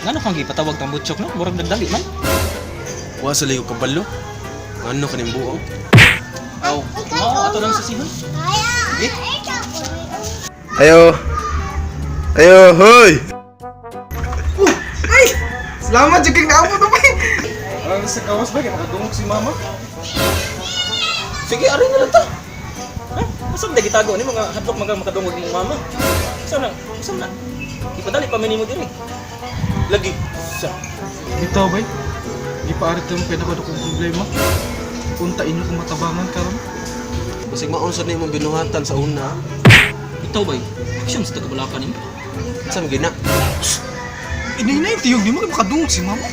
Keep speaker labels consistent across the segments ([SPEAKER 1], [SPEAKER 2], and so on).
[SPEAKER 1] Ngano kang gipatawag tang butchok, no? Murag nagdali man.
[SPEAKER 2] Wa sa ligo kabalo. Ano kaning buong?
[SPEAKER 1] Aw, mao ato lang sa sihon.
[SPEAKER 2] Eh?
[SPEAKER 3] Ayo. Ayo, hoy.
[SPEAKER 4] Ay! Salamat jud kay naamo to bay. Ang sa kawas ba kay makadungog si mama.
[SPEAKER 2] Sige, ari na lang ta.
[SPEAKER 1] Ha? Asa man gitago ni mga hadlok mga makadungog ni mama? Asa na? Asa na? Ipadali pa man nimo diri.
[SPEAKER 2] Lagi. Sa.
[SPEAKER 4] Bitaw bay. Gipaarit mo kay nako akong problema. Unta inyo kung matabangan karon.
[SPEAKER 2] Basig maon sa nimo binuhatan sa una.
[SPEAKER 1] Bitaw bay. Action sa tagbalakan nimo.
[SPEAKER 2] Sa gina.
[SPEAKER 4] Inay na yung tiyog nimo kay makadungog si mama.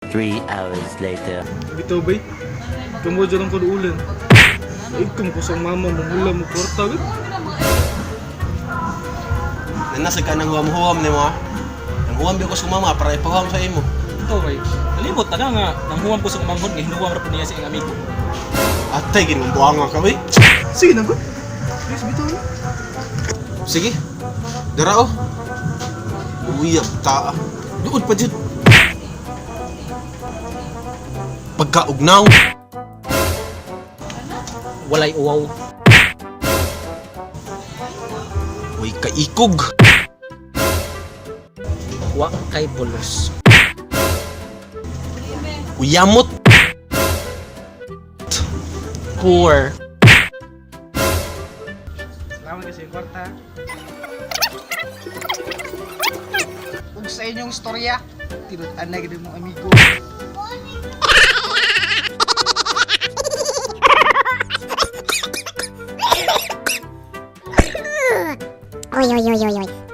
[SPEAKER 5] 3 hours later.
[SPEAKER 4] Bitaw bay. Tungod lang ko ulan. Ikom ko sa mama mangula mo kwarta bay.
[SPEAKER 2] Nana sa kanang huwam-huwam nimo ah. Ang huwam bi ko sa mama para ipahuwam sa imo.
[SPEAKER 1] Bitaw bay. Nalimot na nga nanghuwam ko sa kumanghod nga hinuwam ra pud niya sa iyang amigo.
[SPEAKER 2] Atay gid mong buanga ka bay.
[SPEAKER 4] Sige na gud. Please bitaw na.
[SPEAKER 2] Sige. Dara oh. Uyab ta. Duod pa jud. Pagkaugnaw.
[SPEAKER 1] Walay uwaw.
[SPEAKER 2] Uy kaikog.
[SPEAKER 1] Wa kay bulos.
[SPEAKER 2] Uyamot.
[SPEAKER 1] Poor.
[SPEAKER 6] Salamat kasi kwarta. Ug sa inyong istorya, tinud-an na gid mong amigo.
[SPEAKER 7] Oi, oi, oi, oi, oi.